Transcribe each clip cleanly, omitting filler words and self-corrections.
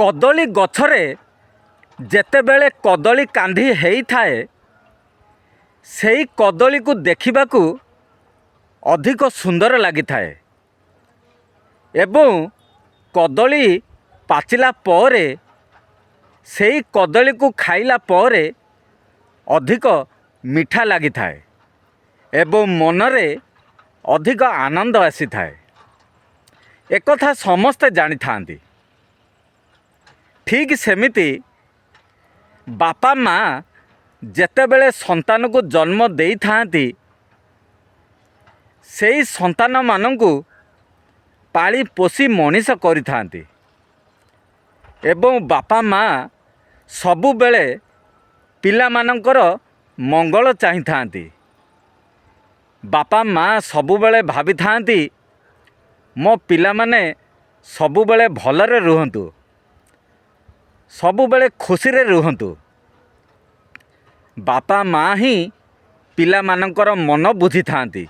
କଦଳୀ ଗଛରେ ଯେତେବେଳେ କଦଳୀ କାନ୍ଧି ହେଇଥାଏ, ସେଇ କଦଳୀକୁ ଦେଖିବାକୁ ଅଧିକ ସୁନ୍ଦର ଲାଗିଥାଏ ଏବଂ କଦଳୀ ପାଚିଲା ପରେ ସେଇ କଦଳୀକୁ ଖାଇଲା ପରେ ଅଧିକ ମିଠା ଲାଗିଥାଏ ଏବଂ ମନରେ ଅଧିକ ଆନନ୍ଦ ଆସିଥାଏ। ଏକଥା ସମସ୍ତେ ଜାଣିଥାନ୍ତି। ଠିକ୍ ସେମିତି ବାପା ମା' ଯେତେବେଳେ ସନ୍ତାନକୁ ଜନ୍ମ ଦେଇଥାନ୍ତି, ସେଇ ସନ୍ତାନମାନଙ୍କୁ ପାଳି ପୋଷି ମଣିଷ କରିଥାନ୍ତି ଏବଂ ବାପା ମା' ସବୁବେଳେ ପିଲାମାନଙ୍କର ମଙ୍ଗଳ ଚାହିଁଥାନ୍ତି। ବାପା ମା' ସବୁବେଳେ ଭାବିଥାନ୍ତି, ମୋ ପିଲାମାନେ ସବୁବେଳେ ଭଲରେ ରୁହନ୍ତୁ, ସବୁବେଳେ ଖୁସିରେ ରୁହନ୍ତୁ। ବାପା ମା' ହିଁ ପିଲାମାନଙ୍କର ମନ ବୁଝିଥାନ୍ତି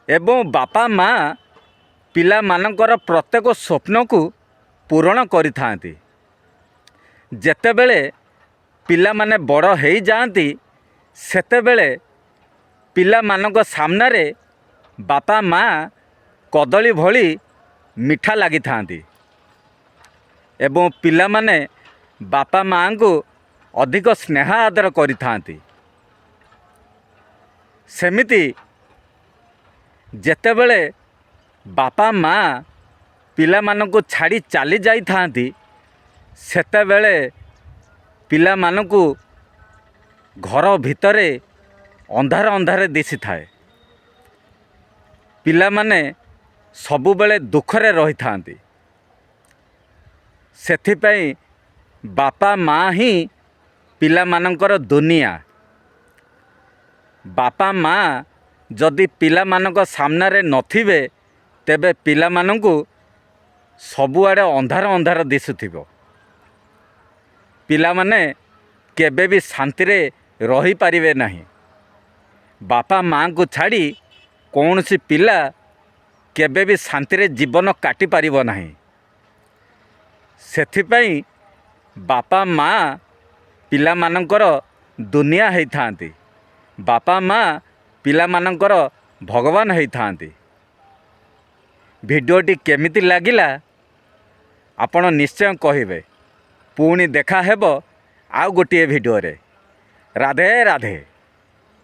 ଏବଂ ବାପା ମା' ପିଲାମାନଙ୍କର ପ୍ରତ୍ୟେକ ସ୍ୱପ୍ନକୁ ପୂରଣ କରିଥାନ୍ତି। ଯେତେବେଳେ ପିଲାମାନେ ବଡ଼ ହେଇଯାଆନ୍ତି, ସେତେବେଳେ ପିଲାମାନଙ୍କ ସାମ୍ନାରେ ବାପା ମା' କଦଳୀ ଭଳି ମିଠା ଲାଗିଥାନ୍ତି ଏବଂ ପିଲାମାନେ ବାପା ମାଆଙ୍କୁ ଅଧିକ ସ୍ନେହ ଆଦର କରିଥାନ୍ତି। ସେମିତି ଯେତେବେଳେ ବାପା ମା' ପିଲାମାନଙ୍କୁ ଛାଡ଼ି ଚାଲି ଯାଇଥାନ୍ତି, ସେତେବେଳେ ପିଲାମାନଙ୍କୁ ଘର ଭିତରେ ଅନ୍ଧାର ଅନ୍ଧାର ଦିଶିଥାଏ। ପିଲାମାନେ ସବୁବେଳେ ଦୁଃଖରେ ରହିଥାନ୍ତି। ସେଥିପାଇଁ ବାପା ମା' ହିଁ ପିଲାମାନଙ୍କର ଦୁନିଆ। ବାପା ମା' ଯଦି ପିଲାମାନଙ୍କ ସାମ୍ନାରେ ନଥିବେ, ତେବେ ପିଲାମାନଙ୍କୁ ସବୁଆଡ଼େ ଅନ୍ଧାର ଅନ୍ଧାର ଦିଶୁଥିବ। ପିଲାମାନେ କେବେ ବି ଶାନ୍ତିରେ ରହିପାରିବେ ନାହିଁ। ବାପା ମାଆଙ୍କୁ ଛାଡ଼ି କୌଣସି ପିଲା କେବେ ବି ଶାନ୍ତିରେ ଜୀବନ କାଟିପାରିବ ନାହିଁ। ସେଥିପାଇଁ ବାପା ମା' ପିଲାମାନଙ୍କର ଦୁନିଆ ହେଇଥାନ୍ତି। ବାପା ମା' ପିଲାମାନଙ୍କର ଭଗବାନ ହେଇଥାନ୍ତି। ଭିଡ଼ିଓଟି କେମିତି ଲାଗିଲା, ଆପଣ ନିଶ୍ଚୟ କହିବେ। ପୁଣି ଦେଖା ହେବ ଆଉ ଗୋଟିଏ ଭିଡ଼ିଓରେ। ରାଧେ ରାଧେ।